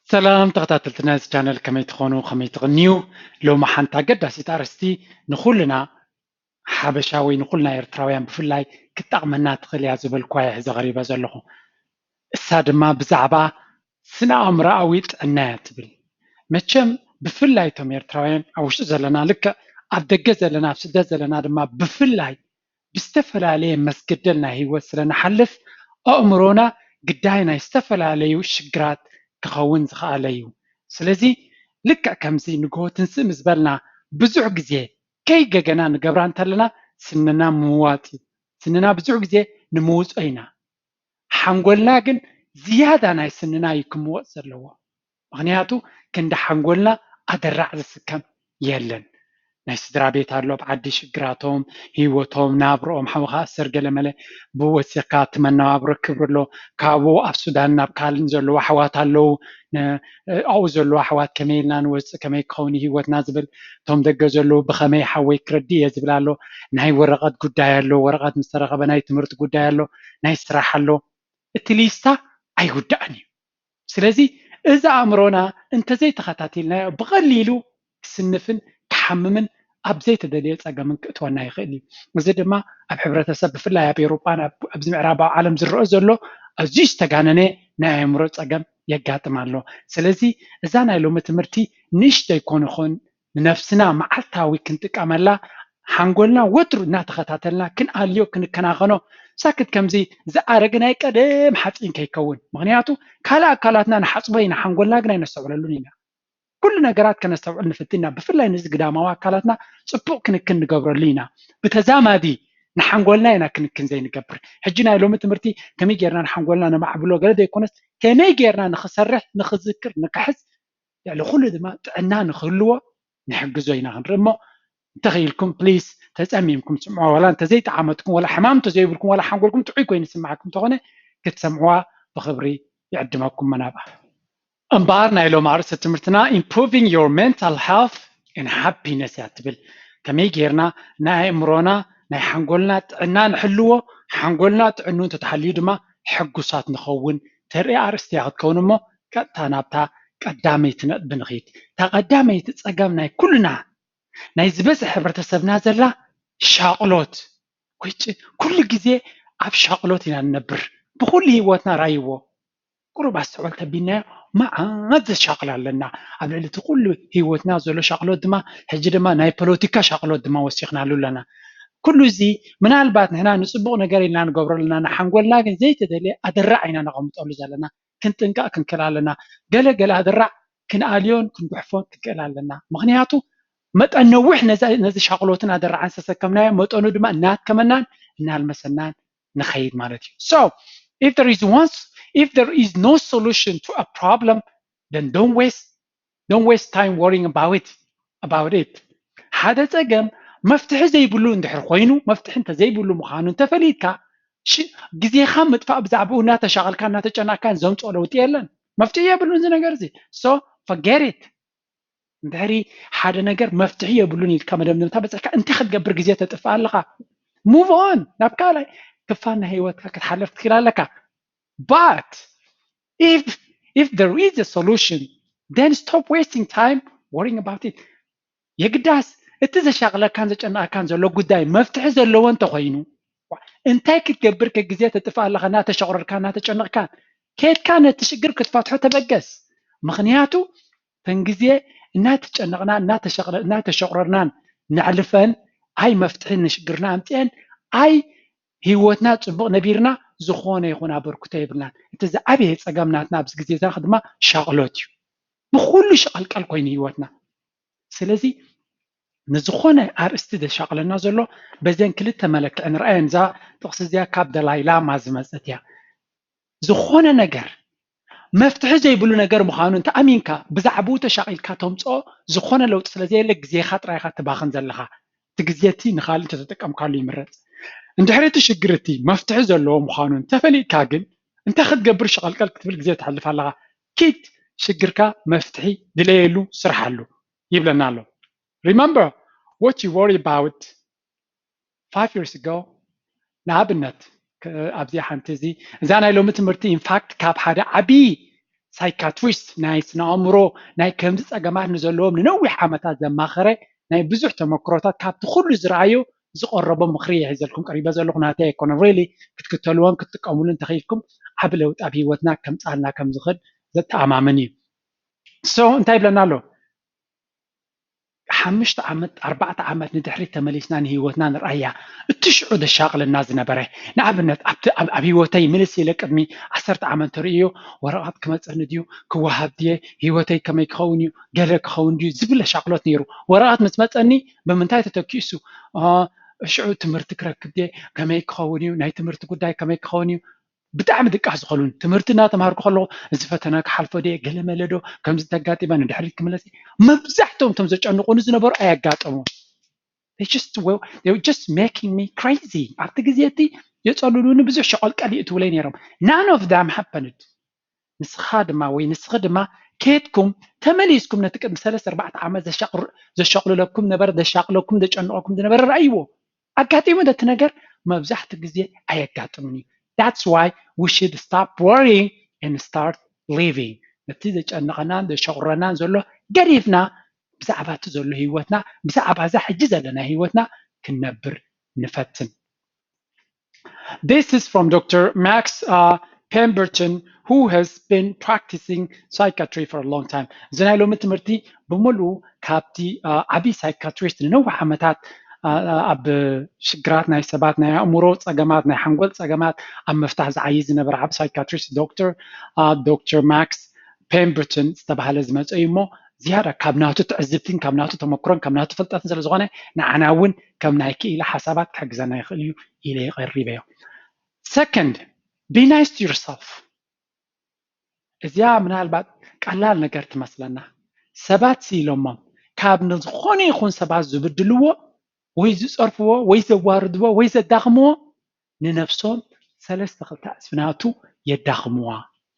ሰላም ተኸታተልቲ ናይዚ ቻነል፣ ከመይ ትኾኑ? ከመይ ትቕንዩ? ሎሚ ሓንቲ ኣገዳሲት ኣርእስቲ ንኹልና ሓበሻ ወይ ንኹልና ኤርትራውያን ብፍላይ ክትጠቕመና ትኽእል እያ ዝበልኳ እየ ሒዘ ቀሪበ ዘለኹ። እሳ ድማ ብዛዕባ ስነ ኣእምሮኣዊ ጥዕና እያ ትብል። መቸም ብፍላይ እቶም ኤርትራውያን ኣብ ውሽጢ ዘለና፣ ልክዕ ኣብ ደገ ዘለና፣ ኣብ ስደት ዘለና ድማ ብፍላይ ብዝተፈላለየ መስገደል ናይ ህይወት ስለ ንሓልፍ ኣእምሮና ግዳይ ናይ ዝተፈላለዩ ሽግራት ክኸውን ዝኸኣለ እዩ። ስለዚ ልክዕ ከምዚ ንግሆ ትንስእ ምስ በልና ብዙሕ ግዜ ከይገገና ንገብራ እንተለና ስንና ምምዋጥ እዩ። ስንና ብዙሕ ግዜ ንምውጾ ኢና። ሓንጎልና ግን ዝያዳ ናይ ስንና እዩ ክምወጥ ዘለዎ። ምኽንያቱ ክንዲ ሓንጎልና ኣደራዕ ዝስከም የለን። ናይ ስድራ ቤት ኣሎ፣ ኣብ ዓዲ ሽግራቶም፣ ህይወቶም፣ ናብርኦም፣ ሓውኻ እሰር ገለመለ ብወሲኽካ እቲ መነባብሮ ክብሪ ኣሎ። ካብኡ ኣብ ሱዳን ናብ ካልእ ዘለዉ ኣሕዋት ኣለዉ። ን-፣ ኣብኡ ዘለዉ ኣሕዋት ከመይ ኢልና ንወፅእ፣ ከመይ ክኸውን እዩ ህይወትና ዝብል፣ እቶም ደገ ዘለዉ ብኸመይ ሓወይ ክረድእ እየ ዝብል ኣሎ። ናይ ወረቐት ጉዳይ ኣሎ፣ ወረቐት ምስ ተረኸበ ናይ ትምህርቲ ጉዳይ ኣሎ፣ ናይ ስራሕ ኣሎ። እቲ ሊስታ ኣይውዳእን እዩ። ስለዚ እዚ ኣእምሮና እንተዘይተኸታቲልናዮ ብቐሊሉ ክስንፍን ክሓምምን ኣብ ዘይተደልየ ጸገምን ክእትወና ይኽእል እዩ። እዚ ድማ ኣብ ሕብረተሰብ ብፍላይ ኣብ ኤውሮጳን ኣብ-፣ ኣብዚ ምዕራባዊ ዓለም ዝረአ ዘሎ ኣዝዩ ዝተጋነነ ናይ ኣእምሮ ጸገም የጋጥም ኣሎ። ስለዚ እዛ ናይ ሎሚ ትምህርቲ ንእሽተይ ኮን ይኹን ንነፍስና መዓልታዊ ክንጥቀመላ ሓንጎልና ወትሩ እናተኸታተልና ክንኣልዮ ክንከናኸኖ ሳክት ከምዚ ዝኣረገ ናይ ቀደም ሓፂን ከይከውን። ምኽንያቱ ካልእ ኣካላትና ንሓፅቦ ኢና፣ ሓንጎልና ግን ኣይነስተውዕለሉን ኢና። ኩሉ ነገራት ከነስተውዕል ንፍትን ኢና። ብፍላይ ነዚ ግዳማዊ ኣካላትና ፅቡቕ ክንክን ንገብረሉ ኢና። ብተዛማዲ ንሓንጎልና ኢና ክንክን ዘይንገብር። ሕጂ ናይ ሎሚ ትምህርቲ ከመይ ጌርና ንሓንጎልና ነማዕብሎ ገለ ዘይኮነስ ከመይ ጌርና ንኽሰርሕ፣ ንኽዝክር፣ ንክሕዝ ልዕሊ ኩሉ ድማ ጥዕና ንክህልዎ ንሕግዞ ኢና ክንርኢ እሞ እንተኽኢልኩም ፕሊስ ተፀሚምኩም ስምዖ። ዋላ እንተዘይጠዓመትኩም ዋላ ሕማም እንተዘይብልኩም ዋላ ሓንጎልኩም ጥዑይ ኮይኑ ዝስምዓኩም እንተኾነ ክትሰምዕዋ ብኽብሪ ይዕድመኩም መናብኣ። እምበኣር ናይ ሎም ኣርእስቲ ትምህርትና Improving Your Mental Health and Happiness እያ ትብል። ከመይ ጌርና ናይ ኣእምሮና ናይ ሓንጎልና ጥዕና ንሕልዎ፣ ሓንጎልና ጥዕኑ እንተተሓልዩ ድማ ሕጉሳት ንኸውን ተርኢ ኣርእስቲ እያ ክትከውን እሞ ቀጥታ ናብታ ቀዳመይቲ ነጥቢ ንኺድ። እታ ቀዳመይቲ ጸገም ናይ ኩልና ናይ ዝበዝሕ ሕብረተሰብና ዘላ ሻቕሎት ወይ ጭ-፣ ኩሉ ግዜ ኣብ ሻቕሎት ኢና ንነብር። ብኹሉ ህይወትና ራይዎ። ቁሩብ ኣስተውዕል ተቢልናዮ መዓት ዘሻቕል ኣለና። ኣብ ልዕሊ እቲ ኩሉ ህይወትና ዘሎ ሻቕሎት ድማ ሕጂ ድማ ናይ ፖለቲካ ሻቕሎት ድማ ወሲኽናሉ ኣለና። ኩሉ እዚ ምናልባት ንሕና ንጽቡቕ ነገር ኢልና ንገብሮ ኣለና፣ ንሓንጎልና ግን ዘይተደልየ ኣደራዕ ኢና ነቐምጠሉ ዘለና። ክንጥንቀቕ ክንክእል ኣለና። ገለ ገለ ኣደራዕ ክንኣልዮን ክንጉሕፎን ክንክእል ኣለና። ምኽንያቱ መጠን ነዊሕ ነዚ ሻቕሎትን ኣደራዕን ዝተሰከምናዮ መጠኑ ድማ እናትከመናን እናልመሰናን ንኸይድ ማለት እዩ። So if there is once if there is no solution to a problem, then don't waste don't waste time worrying about it about it። ሓደ ጸገም መፍትሒ ዘይብሉ እንድሕር ኮይኑ፣ መፍትሒ እንተዘይብሉ ምዃኑ እንተፈሊጥካ፣ ግዜኻ ምጥፋእ ብዛዕባኡ እናተሻቐልካ እናተጨናቕካን ዘምፅኦ ለውጢ የለን። መፍትሒ የብሉን እዚ ነገር እዚ። So forget it። እንድሕሪ ሓደ ነገር መፍትሒ የብሉን ኢልካ መደምደምታ በፅሕካ እንታይ ክትገብር ግዜ ተጥፍእ ኣለኻ? Move on ናብ ካልኣይ ክፋል ናይ ህይወትካ ክትሓልፍ ትኽእል ኣለካ። But if if there is a solution, then stop wasting time worrying about it። የግዳስ እቲ ዘሻቕለካን ዘጨንቐካን ዘሎ ጉዳይ መፍትሒ ዘለዎ እንተኾይኑ እንታይ ክትገብር ከ ግዜ ተጥፍእ ኣለኻ? እናተሸቑረርካ እናተጨነቕካ ከድካ ነቲ ሽግር ክትፈትሖ ተበገስ። ምኽንያቱ እተን ግዜ እናተጨነቕና እናተሸቕረ- እናተሸቑረርናን ነዕልፈን ኣይ መፍትሒ ንሽግርና ኣምፅአን ኣይ ህይወትና ፅቡቕ ነቢርና ዝኾነ ይኹን ኣበርክቶ የብልናን። እቲ ዝዓበየ ፀገም ናትና ኣብዚ ግዜ እዛ ድማ ሻቕሎት እዩ። ብኩሉ ሸቐልቀል ኮይኑ ህይወትና። ስለዚ ንዝኾነ ኣርእስቲ ዘሻቕለና ዘሎ በዘን ክልተ መለክዒ ንርኣየን። እዛ ጥቕሲ እዚኣ ካብ ደላይ ላማ ዝመፀት እያ። ዝኾነ ነገር መፍትሒ ዘይብሉ ነገር ምዃኑ እንተ ኣሚንካ ብዛዕባኡ ተሻቒልካ ተምፅኦ ዝኾነ ለውጢ ስለ ዘየለ ግዜኻ ጥራይኻ ትባኽን ዘለኻ። እቲ ግዜ እቲ ንኻልእ እንተተጠቀምካሉ ይምረፅ። እንድሕሪ እቲ ሽግር እቲ መፍትሒ ዘለዎ ምዃኑ እንተፈሊጥካ ግን እንታይ ክትገብር ሸቐልቀል ክትብል ግዜ ተሕልፍ ኣለኻ። ኪድ ሽግርካ መፍትሒ ድለየሉ ስርሓሉ ይብለና ኣሎ። Remember what you worry about five years ago። ንኣብነት ኣብዚኣ ሓንቲ እዚ እዛ ናይ ሎሚ ትምህርቲ ኢንፋክት ካብ ሓደ ዓብዪ ሳይካትሪስት፣ ናይ ስነ ኣእምሮ፣ ናይ ከምዚ ፀገማት ንዘለዎም ንነዊሕ ዓመታት ዘማኸረ ናይ ብዙሕ ተመክሮታት ካብቲ ኩሉ ዝረኣዮ ዝቐረቦ ምኽሪ እየ ሒዘልኩም ቀሪበ ዘለኹ። ናተይ ኣይኮነን። ሪሊ ክትክተልዎን ክትጥቀምሉ እንተኽኢልኩም ዓቢ ለውጢ ኣብ ህይወትና ከምፃልና ከም ዝኽእል ዘተኣማምን እዩ። ሶ እንታይ ይብለና ኣሎ? ሓሙሽተ ዓመት ኣርባዕተ ዓመት ንድሕሪት ተመሊስና ንህይወትና ንርኣያ። እቲ ሽዑ ዘሻቕለና ዝነበረ፣ ንኣብነት ኣብቲ ኣብ ኣብ ህይወተይ ምልስ ኢለ ቅድሚ ዓሰርተ ዓመት ተርእዮ፣ ወረቐት ክመፀኒ ድዩ፣ ክወሃብ ድየ፣ ህይወተይ ከመይ ክኸውን እዩ፣ ገለ ክኸውን ድዩ ዝብል ሻቕሎት ነይሩ። ወረቐት ምስ መፀኒ ብምንታይ ተተኪሱ? ሽዑ ትምህርቲ ክረክብ ድየ፣ ከመይ ክኸውን እዩ፣ ናይ ትምህርቲ ጉዳይ ከመይ ክኸውን እዩ? ብጣዕሚ ድቃስ ዝኸሉን ትምህርቲ እናተምሃርኩ ከለኹ እዚ ፈተና ክሓልፎ ድየ፣ ገለ መለ ዶ ከምዚ ተጋጢመ ንድሕሪት ክምለስ እየ? መብዛሕትኦም እቶም ዘጨንቑኒ ዝነበሩ ኣየጋጠሙ። Just making me crazy። ኣብቲ ግዜ እቲ የፀልሉኒ፣ ብዙሕ ሸቐልቀል ይእትውለይ ነይሮም። None of them happened። ንስኻ ድማ ወይ ንስኺ ድማ ኬድኩም ተመሊስኩም ነቲ ቅድሚ ሰለስተ ኣርባዕተ ዓመት ዘሻቕለኩም ነበረ፣ ዘሻቕለኩም፣ ዘጨንቐኩም ዝነበረ ረኣይዎ። ኣጋጢሙ ነቲ ነገር መብዛሕትኡ ግዜ ኣየጋጥምን እዩ። That's why we should stop worrying and start living። ነቲ ዘጨንቐናን ዘሸቑረናን ዘሎ ገዲፍና ብዛዕባ እቲ ዘሎ ህይወትና፣ ብዛዕባ እዛ ሕጂ ዘለና ህይወትና ክንነብር ንፈትን። This is from Doctor Max uh, Pemberton, who has been practicing psychiatry for a long time. እዚ ናይ ሎሚ ትምህርቲ ብምሉኡ ካብቲ ዓብዪ ሳይካትሪስት ንነዊሕ ዓመታት ኣብ ሽግራት ናይ ሰባት፣ ናይ ኣእምሮ ፀገማት፣ ናይ ሓንጎል ፀገማት ኣብ ምፍታሕ ዝዓይ ዝነበረ ዓብ ሳይካትሪስት ዶክተር ዶክተር ማክስ ፔምበርተን ዝተባህለ ዝመፀ እዩ እሞ ዝያዳ ካብ ናቱ ትዕዝብትን ካብ ናቱ ተመክሮን ካብ ናቱ ፍልጠትን ስለ ዝኾነ ንዓና እውን ከም ናይ ክኢላ ሓሳባት ክሕግዘና ይኽእል እዩ ኢለ የቐሪበዮ። Second, be nice to yourself። እዚኣ ምናልባት ቀላል ነገር ትመስለና። ሰባት ስኢሎሞም ካብ ንዝኾነ ይኹን ሰባት ዝብድልዎ ወይ ዝፀርፍዎ ወይ ዘዋርድዎ ወይ ዘዳኽምዎ ንነብሶም ሰለስተ ክልተ ዕፅፊ ናቱ የዳኽምዋ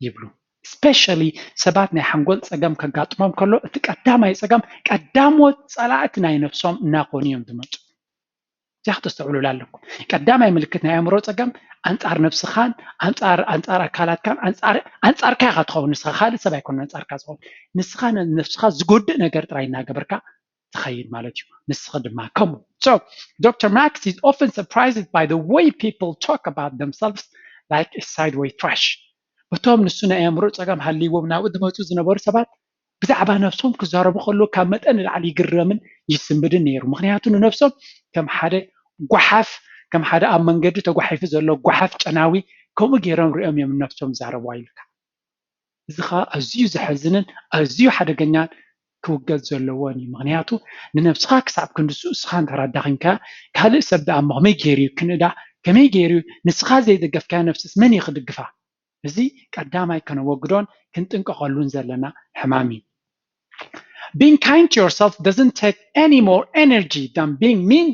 ይብሉ። Especially ሰባት ናይ ሓንጎል ፀገም ከጋጥሞም ከሎ እቲ ቀዳማይ ፀገም ቀዳሞት ፀላእቲ ናይ ነብሶም እናኾኑ እዮም ዝመፁ። እዚኣ ክተስተውዕሉላ ኣለኩም። ቀዳማይ ምልክት ናይ ኣእምሮ ፀገም ኣንፃር ነብስኻን ኣንፃር ኣንፃር ኣካላትካን ኣንፃር ኣንፃርካ ኢኻ ትኸውን። ንስኻ ካልእ ሰብ ኣይኮነን ኣንፃርካ ዝኸውን። ንስኻ ነብስኻ ዝጎድእ ነገር ጥራይ እናገበርካ ትኸይድ ማለት እዩ። ንስኻ ድማ ከምኡ። So Doctor Max is often surprised by the way people talk about themselves like a sideway trash። እቶም ንሱ ናይ ኣእምሮ ፀገም ሃልይዎም ናብኡ ዝመፁ ዝነበሩ ሰባት ብዛዕባ ነብሶም ክዛረቡ ከለዉ ካብ መጠን ንላዕሊ ይግረምን ይስምብድን ነይሩ። ምኽንያቱ ንነብሶም ከም ሓደ ጓሓፍ፣ ከም ሓደ ኣብ መንገዲ ተጓሒፉ ዘሎ ጓሓፍ ጨናዊ ከምኡ ገይሮም ሪኦም እዮም ነብሶም ዝዛረብዋ ኢልካ። እዚ ኸዓ ኣዝዩ ዘሕዝንን ኣዝዩ ሓደገኛን ክውገድ ዘለዎን እዩ። ምኽንያቱ ንነብስኻ ክሳብ ክንድሱ እስኻ እንተራዳኺንካ ካልእ ሰብ ደኣ እሞ ከመይ ገይሩ እዩ ክንእዳ፣ ከመይ ገይሩ እዩ ንስኻ ዘይደገፍካያ ነብስስ መን እዩ ክድግፋ? እዚ ቀዳማይ ከነወግዶን ክንጥንቀቐሉን ዘለና ሕማም እዩ። Being kind to yourself doesn't take any more energy than being mean,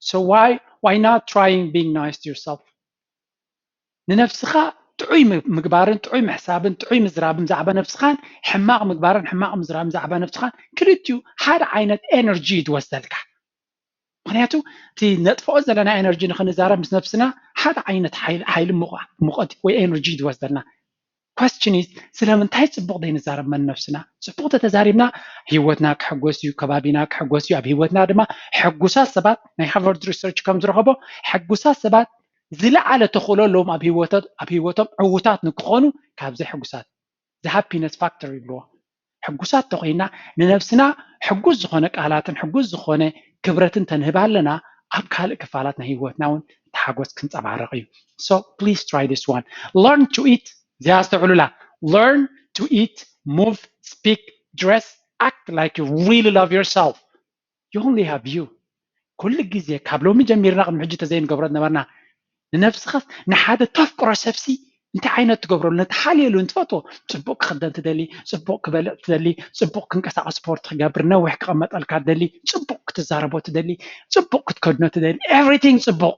so why why not trying being nice to yourself? ንነብስኻ ጥዑይ ምግባርን ጥዑይ ምሕሳብን ጥዑይ ምዝራብን ብዛዕባ ነብስኻን ሕማቕ ምግባርን ሕማቕ ምዝራብን ብዛዕባ ነብስኻን ክልቲኡ ሓደ ዓይነት ኤነርጂ እዩ ዝወስደልካ። ምኽንያቱ እቲ ነጥፍኦ ዘለና ኤነርጂ ንክንዛረብ ምስ ነብስና ሓደ ዓይነት ሓይሊ ሙቐት ወይ ኤነርጂ ዝወስደልና። Question is ስለምንታይ ፅቡቕ ዘይንዛረብ መን ነብስና? ፅቡቕ ተተዛሪብና ህይወትና ክሕጎስ እዩ፣ ከባቢና ክሕጎስ እዩ። ኣብ ህይወትና ድማ ሕጉሳት ሰባት ናይ ሃርቫርድ ሪሰርች ከም ዝረኸቦ ሕጉሳት ሰባት ዝለዓለ ተኽእሎ ኣለዎም ኣብ ህይወቶም ዕዉታት ንክኾኑ ካብ ዘይሕጉሳት። The happiness factor ይብልዎ። ሕጉሳት ተኮይና ንነብስና ሕጉስ ዝኾነ ቃላትን ሕጉስ ዝኾነ ክብረትን ተንህብ ኣለና ኣብ ካልእ ክፋላት ናይ ህይወትና እውን እቲ ሓጎስ ክንፀባረቕ እዩ። So please try this one. Learn to eat. እዚኣ ኣስተውዕሉላ። Learn to eat, move, speak, dress, act like you really love yourself. You only have you. ኩሉ ግዜ ካብ ሎሚ ጀሚርና ቅድሚ ሕጂ ተዘይንገብሮ ነበርና ንነብስኻስ ንሓደ ተፍቅሮ ሰብሲ እንታይ ዓይነት ትገብረሉ ነቲ ሓልየሉ እንትፈትዎ ጽቡቅ ክኽደን ትደሊ ጽቡቅ ክበልዕ ትደሊ ጽቡቅ ክንቀሳቀስ ስፖርት ክገብር ነዊሕ ክቐመጠልካ ትደሊ ጽቡቅ ክትዛረቦ ትደሊ ጽቡቅ ክትከድኖ ትደሊ everything ጽቡቅ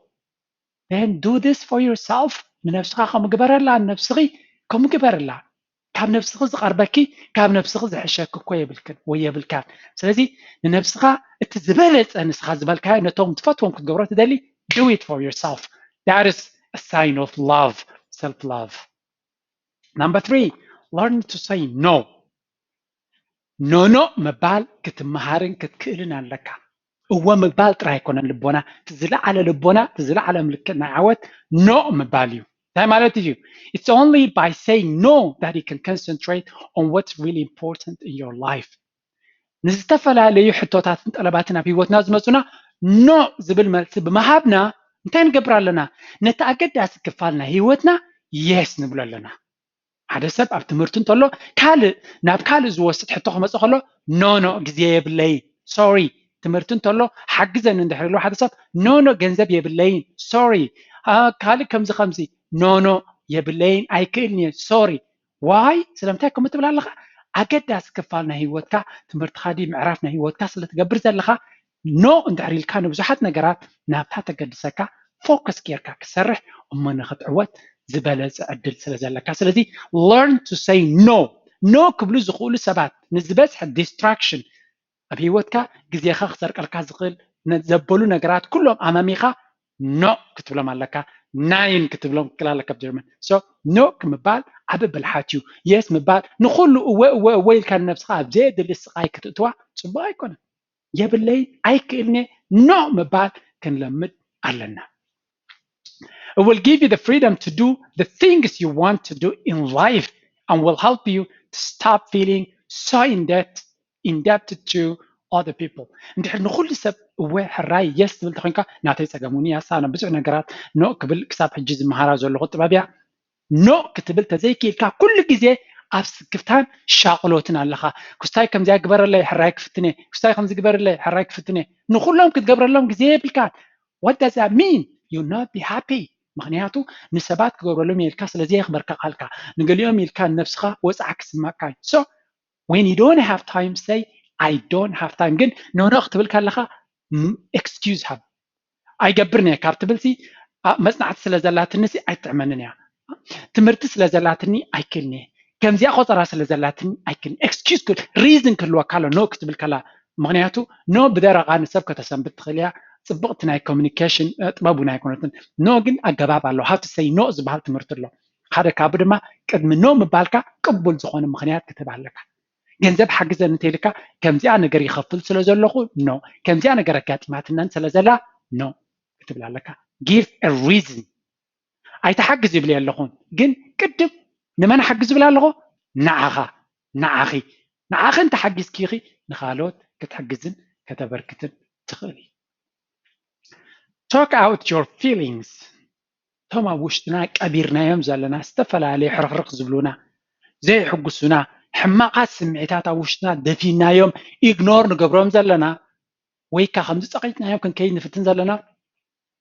then do this for yourself ንነብስኻ ከም ግበረላ ንነብስኺ ከም ግበረላ ካብ ነብስኺ ዝቐርበኪ ካብ ነብስኺ ዝሕሸኪ እኮ የብልክን ወይ የብልካን ስለዚ ንነብስኻ እቲ ዝበለፀ ንስኻ ዝበልካዮ ነቶም ትፈትዎም ክትገብሮ ትደሊ do it for yourself that is a sign of love self love number three Learn to say no. ኖኖ ምባል ክትመሃርን ክትክእልን ኣለካ። እወ ምባል ጥራይ ኣይኮነን ልቦና፣ እቲ ዝለዓለ ልቦና፣ እቲ ዝለዓለ ምልክት ናይ ዓወት ኖ ምባል እዩ። እንታይ ማለት እዩ? It's only by saying no that you can concentrate on what's really important in your life. ንዝተፈላለዩ ሕቶታትን ጠለባትን ኣብ ህይወትና ዝመፁና ኖ ዝብል መልሲ ብምሃብና እንታይ ንገብር ኣለና? ነቲ ኣገዳሲ ክፋል ናይ ህይወትና የስ ንብሎ ኣለና። ሓደ ሰብ ኣብ ትምህርቲ እንተሎ ካልእ ናብ ካልእ ዝወስድ ሕቶ ክመፅእ ከሎ ኖ ኖ ግዜ የብለይን ሶሪ፣ ትምህርቲ እንተሎ ሓግዘኒ እንድሕር ኢልዎ ሓደ ሰብ ኖ ኖ ገንዘብ የብለይን ሶሪ፣ ካልእ ከምዚ ከምዚ ኖ ኖ የብለይን ኣይክእልን እየ ሶሪ። ዋይ ስለምንታይ ከምኡ ትብል ኣለኻ? ኣገዳሲ ክፋል ናይ ህይወትካ ትምህርትኻ ድዩ ምዕራፍ ናይ ህይወትካ ስለ ትገብር ዘለኻ ኖ እንድሕር ኢልካ ንብዙሓት ነገራት ናብታ ተገድሰካ ፎከስ ጌርካ ክሰርሕ እሞ ንክትዕወት ዝበለፀ ዕድል ስለ ዘለካ። ስለዚ learn to say no. ኖ ክብሉ ዝኽእሉ ሰባት ንዝበዝሐ ዲስትራክሽን ኣብ ህይወትካ ግዜኻ ክሰርቀልካ ዝኽእል ዘበሉ ነገራት ኩሎም ኣማሚኻ ኖ ክትብሎም ኣለካ። ናይን ክትብሎም ክክእል ኣለካ ብጀርመን። ሶ ኖ ምባል ዓቢ ብልሓት እዩ። የስ ምባል ንኹሉ እወ እወ እወ ኢልካ ንነብስኻ ኣብ ዘየድሊ ስቓይ ክትእትዋ ጽቡቕ ኣይኮነን። የብለይ ኣይክእልኔ ኖ ምባል ክንለምድ ኣለና። It will give you the freedom to do the things you want to do in life and will help you to stop feeling so in debt, indebted to other people. እንድሕር ንኹሉ ሰብ እወ ሕራይ የስ ትብል ተኮንካ ናተይ ጸገሙኒ ያሳ ናብ ብዙሕ ነገራት ኖ ክብል ክሳብ ሕጂ ዝመሃራ ዘለኹ ጥበብ እያ። ኖ ክትብል ተዘይክኢልካ ኩሉ ግዜ ኣብ ስክፍታን ሻቕሎትን ኣለኻ። ክስታይ ከምዚኣ ግበረለይ ሕራይ ክፍትነ፣ ክስታይ ከምዚ ግበረለይ ሕራይ ክፍትነ፣ ንኹሎም ክትገብረሎም ግዜ የብልካን። What does that mean? You not be happy. ምክንያቱ ንሰባት ክገብረሎም ኢልካ ስለዘየኽበርካ ቃልካ ንገሊኦም ኢልካ ንነብስኻ ወፅዓ ክስማካ እዩ። So when you don't have time say I don't have time። ግን ኖኖ ክትብል ከለኻ excuse ሃብ። ኣይገብርን እየ ካብ ትብልሲ መፅናዕቲ ስለ ዘላትኒ ኣይትጥዕመንን እያ። ትምህርቲ ስለ ዘላትኒ ኣይክእልን እየ። ከምዚኣ ቆፀራ ስለ ዘላትኒ ኣይክእልን። ኤክስኪውዝ ክል ሪዝን ክህልወካ ኣሎ ኖ ክትብል ከላ። ምክንያቱ ኖ ብደረቓ ንሰብ ከተሰንብት ትኽእል እያ። ፅብቕቲ ናይ ኮሚኒኬሽን ጥበብ እውን ኣይኮነትን። ኖ ግን ኣገባብ ኣሎ። ሃፍቲ ሰይ ኖ ዝበሃል ትምህርቲ ኣሎ። ሓደ ካብኡ ድማ ቅድሚ ኖ ምባልካ ቅቡል ዝኾነ ምክንያት ክትህብ ኣለካ። ገንዘብ ሓግዘኒ እንተኢልካ ከምዚኣ ነገር ይኸፍል ስለ ዘለኹ ኖ፣ ከምዚኣ ነገር ኣጋጢማትናን ስለ ዘላ ኖ ክትብል ኣለካ። Give a reason። ኣይትሓግዝ ይብል ኣለኹን ግን ቅድም ንመን ሓግዝ ይብል ኣለኹ? ንዓኻ፣ ንዓኺ። ንዓኺ እንተሓጊዝኪ ኢኺ ንኻልኦት ክትሕግዝን ከተበርክትን ትኽእል። Talk out your feelings። እቶም ኣብ ውሽጥና ቀቢርናዮም ዘለና ዝተፈላለዩ ሕርኽርኽ ዝብሉና ዘየሕጉሱና ሕማቓት ስምዒታት ኣብ ውሽጥና ደፊናዮም ኢግኖር ንገብሮም ዘለና ወይ ከዓ ከምዚ ፀቒጥናዮም ክንከይድ ንፍትን ዘለና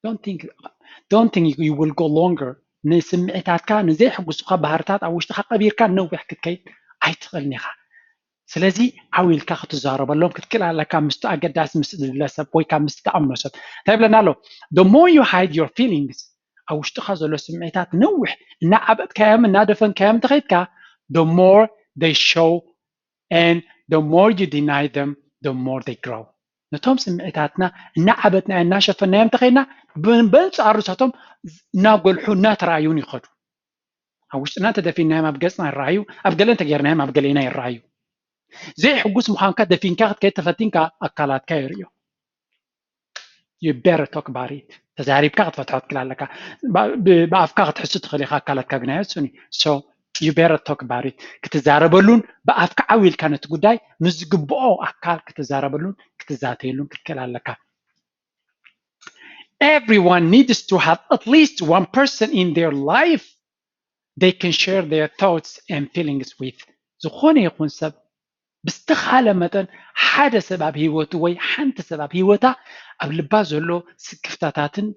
don't think you will go longer። ንስምዒታትካ ንዘየሕጉሱካ ባህርታት ኣብ ውሽጥካ ቀቢርካ ነዊሕ ክትከይድ ኣይትኽእልን ኢኻ። ስለዚ ዓው ኢልካ ክትዛረበሎም ክትክእል ኣለካ ምስቲ ኣገዳሲ ምስቲ ዝድለ ሰብ ወይ ካብ ምስቲ ትኣምኖ ሰብ እንታይ ይብለና ኣሎ? The more you hide your feelings ኣብ ውሽጥኻ ዘሎ ስምዒታት ነዊሕ እናዓበጥካዮም እናደፈንካዮም እንተኸይድካ the more they show and the more you deny them the more they grow። ነቶም ስምዒታትና እናዓበጥናዮ እናሸፈናዮም እንተኸይድና በንጻሩ ሳቶም እናጎልሑ እናተራእዩን ይኸዱ። ኣብ ውሽጥና እንተደፊናዮም ኣብ ገጽና ይረኣዩ፣ ኣብ ገለ እንተጌርናዮም ኣብ ገሌና ይረኣዩ። ዘይሕጉስ ምዃንካ ደፊንካ ክትከይድ ተፈቲንካ ኣካላትካ የርእዮ። You better talk about it። ተዛሪብካ ክትፈትሖ ትክእል ኣለካ። ብኣፍካ ክትሕሱ ትኽእል ኢኻ ኣካላትካ ግን ኣየሱን እዩ። So you better talk about it። ክትዛረበሉን ብኣፍካ ዓው ኢልካ ነቲ ጉዳይ ምስ ዝግብኦ ኣካል ክትዛረበሉን ክትዛተየሉን ክትክእል ኣለካ። Everyone needs to have at least one person in their life they can share their thoughts and feelings with። ዝኾነ ይኹን ሰብ ብዝተኻለ መጠን ሓደ ሰብ ኣብ ህይወቱ ወይ ሓንቲ ሰብ ኣብ ህይወታ ኣብ ልባ ዘሎ ስክፍታታትን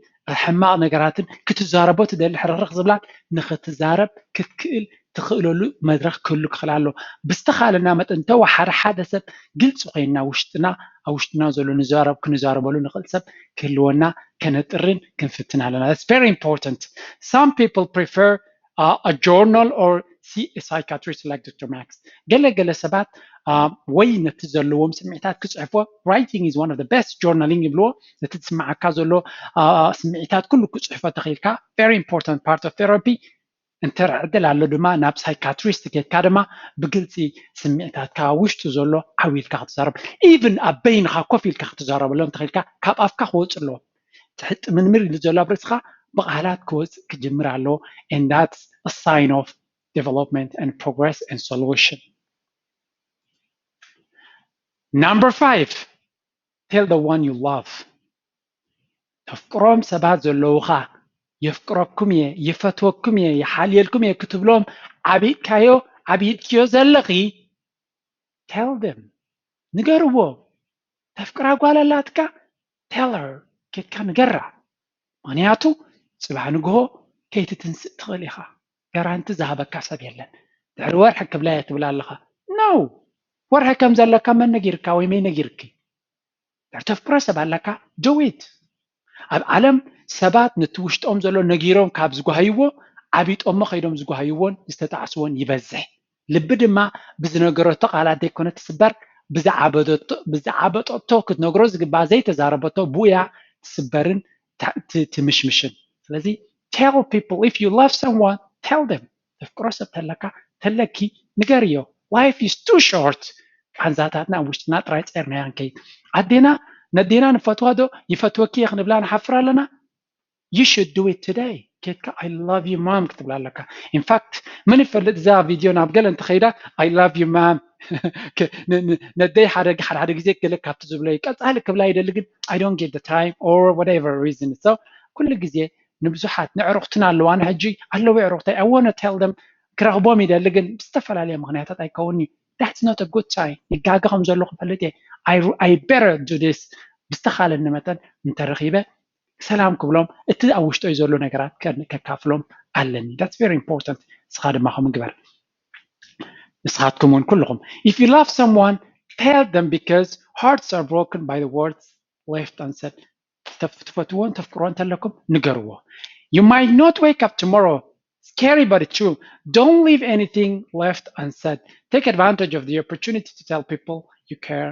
ሕማቕ ነገራትን ክትዛረቦ ትደሊ ሕርኽርኽ ዝብላን ንክትዛረብ ክትክእል ትኽእለሉ መድረኽ ክህሉ ክኽእል ኣሎ። ብዝተኻለና መጠን እንተወሓደ ሓደ ሰብ ግልፂ ኮይንና ውሽጥና ኣብ ውሽጥና ዘሎ ንዛረብ ክንዛረበሉ ንኽእል ሰብ ክህልወና ከነጥርን ክንፍትን ኣለና። That's very important. Some people prefer uh, a journal or see a psychiatrist like Doctor Max. ገለ ገለ ሰባት ወይ ነቲ ዘለዎም ስምዒታት ክፅሕፎ writing is one of the best journaling ይብልዎ። ነቲ ዝስምዓካ ዘሎ ስምዒታት ኩሉ ክፅሕፎ ተኽኢልካ very important part of therapy። እንተ ዕድል ኣሎ ድማ ናብ ሳይካትሪስት ኬድካ ድማ ብግልፂ ስምዒታትካ ውሽጡ ዘሎ ዓው ኢልካ ክትዛረብ፣ ኢቭን ኣብ በይንኻ ኮፍ ኢልካ ክትዛረበሎም ተኽኢልካ ካብ ኣፍካ ክወፅእ ኣለዎ። ትሕጥምንምር ኢሉ ዘሎ ኣብ ርእስኻ ብቓላት ክወፅእ ክጅምር ኣለዎ። And that's a sign of development and progress and solution. Number five, tell the one you love. ተፍቅሮም ሰባት ዘለውኻ፣ የፍቅረኩም እየ፣ ይፈትወኩም እየ፣ ይሓልየልኩም እየ ክትብሎም ዓቢጥካዮ ዓቢጥክዮ ዘለኺ፣ tell them፣ ንገርዎ። ተፍቅራ ጓል ኣላትካ፣ tell her፣ ኬድካ ንገራ። ምኽንያቱ ፅባሕ ንግሆ ከይትትንስእ ትኽእል ኢኻ። ጋራንቲ ዝሃበካ ሰብ የለን። ድሕሪ ወርሒ ክብላ እየ ትብል ኣለኻ። No፣ ወርሒ ከም ዘለካ መን ነጊርካ ወይ መይ ነጊርኪ? ድሕሪ ተፍቅሮ ሰብ ኣለካ፣ do it። ኣብ ዓለም ሰባት ነቲ ውሽጦም ዘሎ ነጊሮም ካብ ዝጓህይዎ፣ ዓቢጦሞ ከይዶም ዝጓህይዎን ዝተጣዕስዎን ይበዝሕ። ልቢ ድማ ብዝነገረቶ ቃላት ዘይኮነ ትስበር፣ ብዝዓበደቶ- ብዝዓበጠቶ ክትነግሮ ዝግባእ ዘይተዛረበቶ ብኡያ ትስበርን ታ- ት- ትምሽምሽን። ስለዚ tell people, if you love someone, tell them። ተፍቅሮ ሰብ ተለካ ተለኪ ንገርዮ። Life is too short። ቃንዛታትና ኣብ ውሽጥና ጥራይ ፀርናያ ንከይድ። ኣዴና ነዴና ንፈትዋ ዶ ይፈትወኪ እየ ክንብላ ንሓፍር ኣለና? You should do it today። ኬድካ I love you mom ክትብላ ኣለካ። In fact፣ መን ይፈልጥ እዛ ቪድዮ ናብ ገለ እንተኸይዳ I love you mom፣ ን- ን- ነደይ ሓደ ሓደ ሓደ ግዜ ገለ ካብቲ ዝብሎ እዩ። ቀፃሊ ክብላ ይደሊ ግን I don't get the time or whatever reason። So ኩሉ ግዜ ንብዙሓት ንዕሩኽትና ኣለዋ፣ ንሕጂ ኣለዉ ዕሩኽተይ፣ I wanna tell them፣ ክረኽቦም ይደሊ ግን ብዝተፈላለየ ምኽንያታት ኣይከውን እዩ። That's not a good sign። ይጋገ ከም ዘለኹ ፈልጥ እየ። I- I better do this። ብዝተኻለኒ መጠን እንተረኺበ ሰላም ክብሎም፣ እቲ ኣብ ውሽጦይ ዘሎ ነገራት ከ- ከካፍሎም ኣለኒ። That's very important። ንስኻ ድማ ከምኡ ግበር። ንስኻትኩም እውን ኩልኹም፣ if you love someone, tell them, because hearts are broken by the words left unsaid። ተፍ- ትፈትዎ እንተፍቅሮ እንተለኩም ንገርዎ። You might not wake up tomorrow. Scary but true. Don't leave anything left unsaid. Take advantage of the opportunity to tell people you care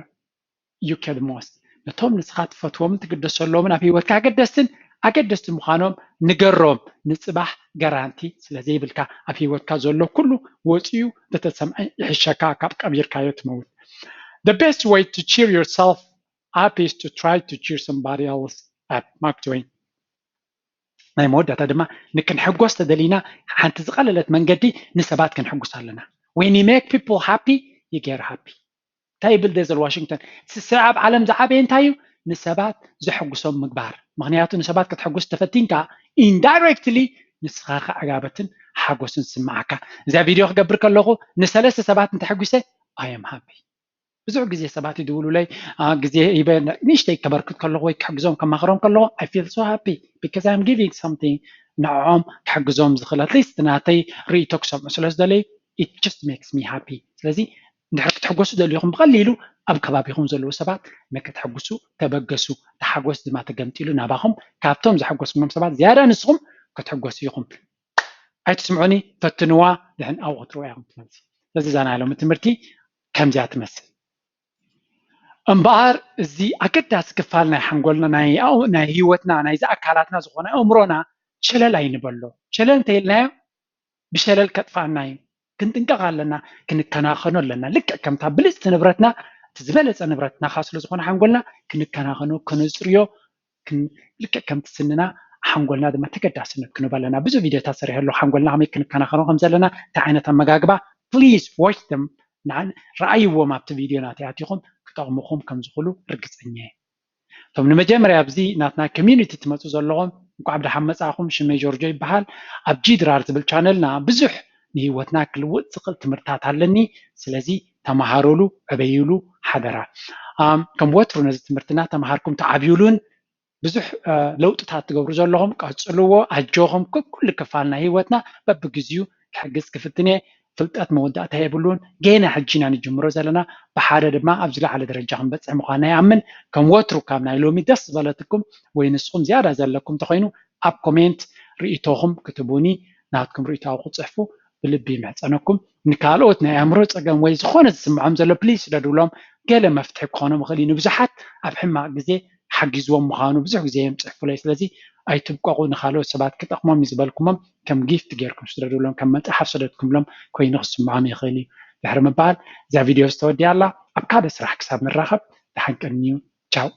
you care the most. ነቶም ንስኻ ትፈትዎምን ትግደሰሎምን ኣብ ህይወትካ ኣገደስትን ኣገደስቲ ምዃኖም ንገሮም። ንፅባሕ ጋራንቲ ስለ ዘይብልካ ኣብ ህይወትካ ዘሎ ኩሉ ወፂኡ እንተተሰምዐ ይሕሸካ ካብ ቀቢርካዮ ትመውት። The best way to cheer yourself up is to try to cheer somebody else up. Mark Twain። ናይ መወዳእታ ድማ ንክንሕጎስ ተደሊና ሓንቲ ዝቐለለት መንገዲ ንሰባት ክንሕጉስ ኣለና። When you make people happy, you get happy። እንታይ ይብል ደዘል ዋሽንግተን? እቲ ሰብ ኣብ ዓለም ዝዓበየ እንታይ እዩ? ንሰባት ዘሐጉሶም ምግባር። ምኽንያቱ ንሰባት ከተሐጉስ ተፈቲንካ indirectly ንስኻ ከዓ ዕጋበትን ሓጎስን ዝስምዓካ። እዛ ቪድዮ ክገብር ከለኹ ንሰለስተ ሰባት እንተሐጒሰ I am happy። ብዙሕ ግዜ ሰባት ይድውሉለይ፣ አ፣ ግዜ ሂበ ንእሽተይ ከበርክት ከለኹ ወይ ክሕግዞም ከማኽሮም ከለኹ I feel so happy because I am giving something ንዕኦም ክሕግዞም ዝኽእል at least ናተይ ርእይቶ ክሰምዑ ስለ ዝደለዩ it just makes me happy። ስለዚ እንድሕር ክትሕጎሱ ደሊኹም ብቐሊሉ ኣብ ከባቢኹም ዘለዉ ሰባት ንክትሕጉሱ ተበገሱ። እቲ ሓጎስ ድማ ተገምጢሉ ናባኹም ካብቶም ዘሐጎስኩም ሰባት ዝያዳ ንስኹም ክትሕጎሱ ኢኹም። ኣይትስምዑኒ፣ ፈትንዋ፣ ድሕን ኣብኡ ክትርእዋ ኢኹም ትመልሲ። ስለዚ እዛ ናይ ሎሚ ትምህርቲ ከምዚኣ ትመስል። እምበኣር እዚ ኣገዳሲ ክፋል ናይ ሓንጎልና፣ ናይ ኣው- ናይ ህይወትና፣ ናይዚ ኣካላትና ዝኾነ ኣእምሮና ሸለል ኣይንበሎ። ሸለል እንተኢልናዮ ብሸለል ከጥፋኣና እዩ። ክንጥንቀቕ ኣለና፣ ክንከናኸኖ ኣለና። ልክዕ ከምታ ብልፅቲ ንብረትና፣ እቲ ዝበለፀ ንብረትና ከዓ ስለ ዝኾነ ሓንጎልና ክንከናኸኖ፣ ክነፅርዮ፣ ክን- ልክዕ ከምቲ ስንና ሓንጎልና ድማ ተገዳስነት ክንህቦ ኣለና። ብዙሕ ቪድዮታት ሰሪሐ ኣለኹ ሓንጎልና ከመይ ክንከናኸኖ ከም ዘለና፣ እንታይ ዓይነት ኣመጋግባ። Please watch them፣ ንዓን- ረኣይዎም ኣብቲ ቪድዮ ናተይ ኣቲኹም ክጠቕሙኹም ከም ዝኽእሉ ርግፀኛ እየ። እቶም ንመጀመርያ ኣብዚ ናትና ኮሚዩኒቲ ትመፁ ዘለኹም እንኳዕ ብደሓን መፃእኹም። ሽመይ ጆርጆ ይበሃል። ኣብ ጂ ድራር ዝብል ቻነልና ብዙሕ ንህይወትና ክልውጥ ዝኽእል ትምህርታት ኣለኒ። ስለዚ ተመሃሩሉ፣ ዕበዩሉ ሓደራ። ኣም፣ ከም ወትሩ ነዚ ትምህርትና ተምሃርኩም ትዓብዩሉን ብዙሕ እ፣ ለውጥታት ትገብሩ ዘለኹም ቀፅልዎ። ኣጆኹም፣ ኩሉ ክፋል ናይ ህይወትና በብግዚኡ ክሕግዝ ክፍትን እየ። ፍልጠት መወዳእታ የብሉን። ገና ሕጂ ኢና ንጅምሮ ዘለና። ብሓደ ድማ ኣብ ዝለዓለ ደረጃ ክንበፅሕ ምዃንና ይኣምን። ከም ወትሩ ካብ ናይ ሎሚ ደስ ዝበለትኩም ወይ ንስኹም ዝያዳ ዘለኩም እንተኾይኑ ኣብ ኮሜንት ርእይቶኹም ክትቡኒ፣ ናትኩም ርእይቶ ኣብኡ ክትፅሕፉ ብልቢ ይምሕፀነኩም። ንካልኦት ናይ ኣእምሮ ፀገም ወይ ዝኾነ ዝስምዖም ዘሎ ፕሊዝ ስደዱሎም። ገለ መፍትሒ ክኾኖም ይኽእል እዩ። ንብዙሓት ኣብ ሕማቕ ግዜ ሓጊዝዎም ምዃኑ ብዙሕ ግዜ እዮም ፅሕፉለይ። ስለዚ ኣይትብቀቑ። ንካልኦት ሰባት ክጠቕሞም እዩ ዝበልኩሞም ከም ጊፍት ጌርኩም ስደዱሎም፣ ከም መፅሓፍ ሰደድኩምሎም ኮይኑ ክስምዖም ይኽእል እዩ። ድሕሪ ምባል እዛ ቪድዮ ዝተወዲያ ኣላ። ኣብ ካልእ ስራሕ ክሳብ ንራኸብ ደሓን ቀንዩ። ቻው።